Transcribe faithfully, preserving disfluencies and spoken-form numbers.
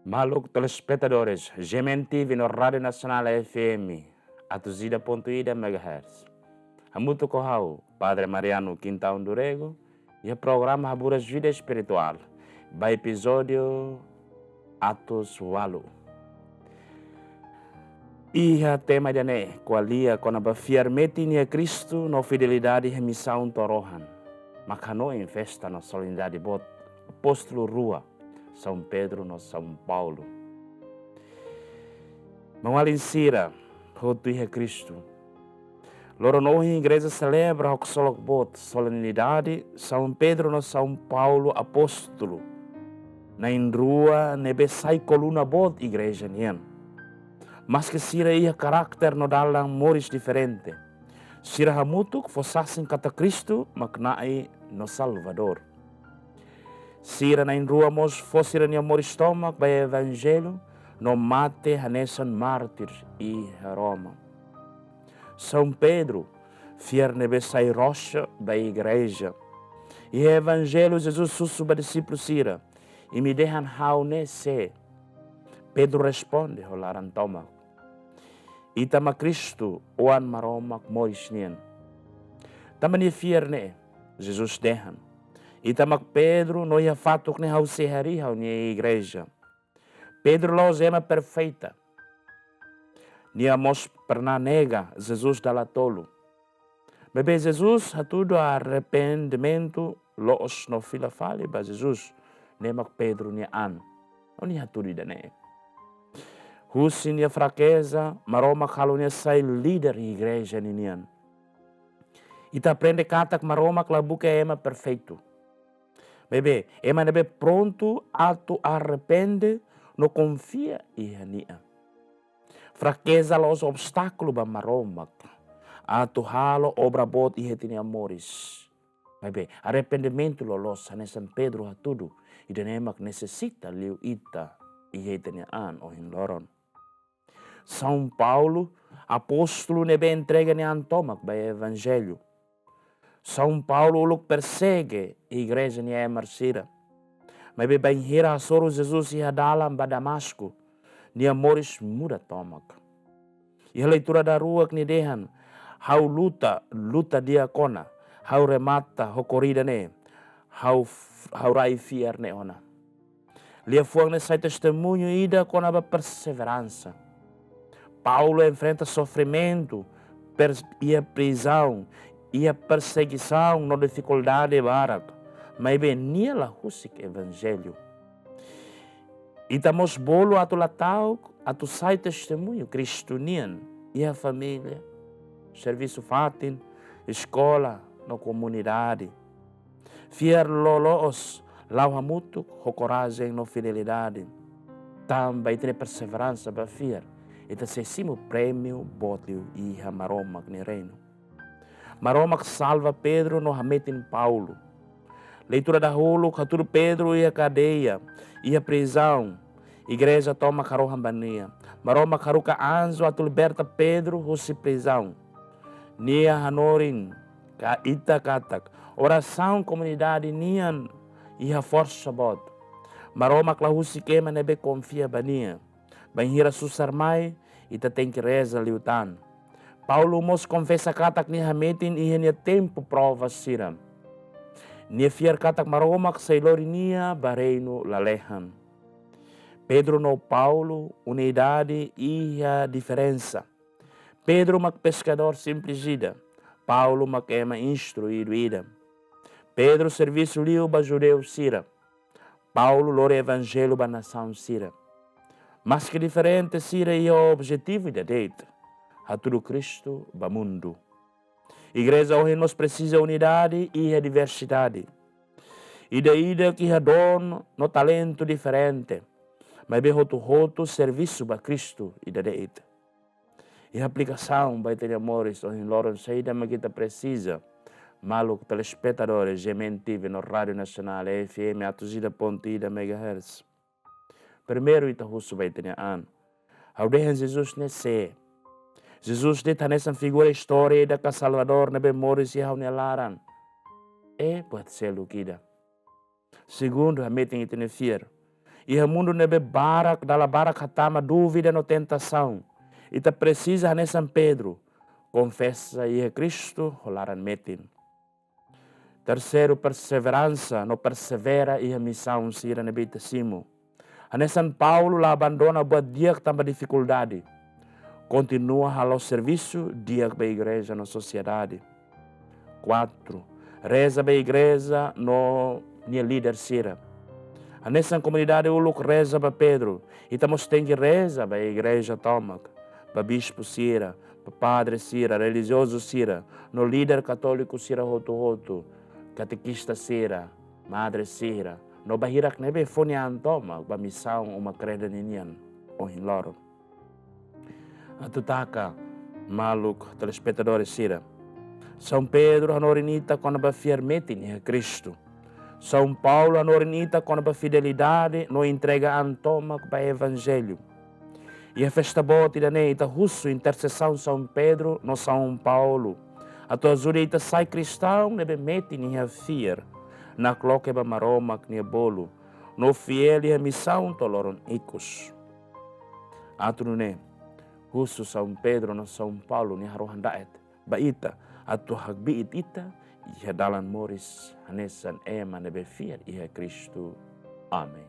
Maluk telespetadores G M N T V no Rádiu Nasionál F M atus ida pontu ida megahertz. Hamutuk ho ha'u, Padre Mariano Quintão do Rego, iha programa Haburas Vida Espirituál, ba epizódiu atus ualu. Iha tema ida-ne'e, ko'alia kona-ba fiar metin iha Kristu no fidelidade iha misaun to'o rohan, mak hanoin festa no solenidade boot apóstolu rua, São Pedro no São Paulo. Maun-alin sira hotu iha Kristu, loron ohin igreja selebra ho ksolok boot solenidade São Pedro no São Paulo apóstolu na'in-rua ne'ebé sai koluna boot igreja nian. Maske sira iha karakter no dalan moris diferente, sira hamutuk fó sasin katak Kristu mak Na'i no Salvadór. Sira na'in-rua mós fó sira-nia moris tomak ba Evanjellu no mate hanesan mártir iha Roma. São Pedro, fiar ne'ebé sai rocha ba igreja. Iha Evanjellu, Jesus husu ba dixípulu sira: "Imi dehan ha'u ne'e sé?" Pedro responde ho laran tomak: "Ita mak Kristu, Oan Maromak moris nian." Tanba nia fiar ne'e, Jesus dehan: "Ita mak Pedro, no iha fatuk ne'e ha'u sei harii ha'u-nia igreja." Pedro la'ós ema perfeita. Nia mós pernah nega Jesus dala tolu. Maibé Jesus hatudu arrependimentu loos no fila fali ba Jesus, ne'e mak Pedro nia an. No nia hatudu ida-ne'e: Husi nia frakeza, Maromak halo nia sai líder igreja ninian. Ita aprende katak Maromak la buka ema perfeitu. Maibé, ema ne'ebé prontu atu arrepende no konfia iha Nia. Frakeza la'ós obstákulu ba Maromak atu halo obra boot iha ita-nia moris. Maibé, arrependimentu loloos hanesan Pedro hatudu, ida-ne'e mak nesesita liu ita iha ita-nia an ohin loron. São Paulo, apóstolu ne'ebé entrega nia an tomak ba Evanjellu. São Paulo uluk persege igreja nia emar sira. Maibé bainhira hasoru Jesus iha dalan ba Damasku, nia moris muda tomak. Iha leitura daruak nia dehan: "Ha'u luta, luta di'ak ona. Ha'u remata ho korrida ne'e. Ha'u f-, ha'u rai fiar ne'e ona." Liafuan ne'e sai testemuñu ida kona-ba perseveransa. Paulo enfrenta sofrimentu, pers-, iha prizaun, iha persegisaun no difikuldade barak. Maibé nia la husik Evanjellu. Ita mós bolu atu la ta'uk, atu sai testemuñu Kristu nian iha família, servisu fatin, eskola no komunidade. Fiar loloos, la'o hamutuk ho korajen no fidelidade. Tanba ita-nia perseveransa ba fiar, ita sei simu prémiu boot liu iha Maromak nia reinu. Maromak salva Pedro no hametin Paulo. Leitura dahuluk hatudu Pedro iha kadeia, iha prizaun. Igreja tomak harohan ba nia. Maromak haruka anju atu liberta Pedro husi prizaun. Nia hanorin ba ita katak orasaun komunidade nian iha forsa boot. Maromak la husik ema ne'ebé konfia ba Nia. Bainhira susar mai, ita tenke reza liután. Paulo mós konfesa katak nia hametin iha nia tempu prova sira. Nia fiar katak Maromak sei lori nia ba reinu lalehan. Pedro no Paulo, unidade iha diferensa. Pedro mak peskadór simples ida. Paulo mak ema instruídu ida. Pedro servisu liu ba judeu sira. Paulo lori Evanjellu ba nasaun sira. Maske diferente, sira iha objetivu ida de'it: hatudu Kristu ba mundu. Igreja ohin mós presiza unidade iha diversidade. Ida-idak iha don no talentu diferente, maibé hotu-hotu servisu ba Kristu ida de'it. Iha aplikasaun ba ita-nia moris ohin loron, saida mak ita presiza? Maluk telespetadores G M N T V no Rádiu Nasionál F M atus ida pontu ida megahertz. Primeiru, ita husu ba ita-nia an: "Ha'u dehan Jesus ne'e sé?" Jesus de'it hanesan figura istória ida ka Salvadór ne'ebé moris iha ha'u-nia laran? Buat seluk ida. Segundu, hametin ita-nia fiar. Iha mundu ne'ebé barak, dala barak hatama dúvida no tentasaun, ita presiza hanesan Pedro, konfesa iha Kristu ho laran metin. Terseiru, perseveransa no persevera iha misaun sira ne'ebé ita simu. Hanesan Paulo la abandona buat di'ak tanba difikuldade. Kontinua halo servisu di'ak ba igreja no sosiedade. Kuatru, reza ba igreja no nia líder sira. Hanesan komunidade uluk reza ba Pedro, ita mós tenke reza ba igreja tomak, ba bispu sira, ba padre sira, relijiozu sira, no líder katóliku sira hotu-hotu, katekista sira, madre sira, no ba hirak ne'ebé fó nia an tomak ba misaun uma-kreda ninian ohin loron. Atu taka, maluk telespetadores sira. São Pedro hanorin ita kona-ba fiar metin iha Kristu. São Paulo hanorin ita kona-ba fidelidade no entrega an tomak ba Evanjellu. Iha festa boot ida-ne'e ita husu intersesaun São Pedro no São Paulo atu ajuda ita sai kristaun ne'ebé metin iha fiar, nakloke ba Maromak nia bolu, no fiél iha misaun to'o loron ikus. Atu nune'e, husu São Pedro no São Paulo nia harohan da'et ba ita atu hakbiit ita iha dalan moris hanesan ema ne'ebé fiar iha Kristu. Amen.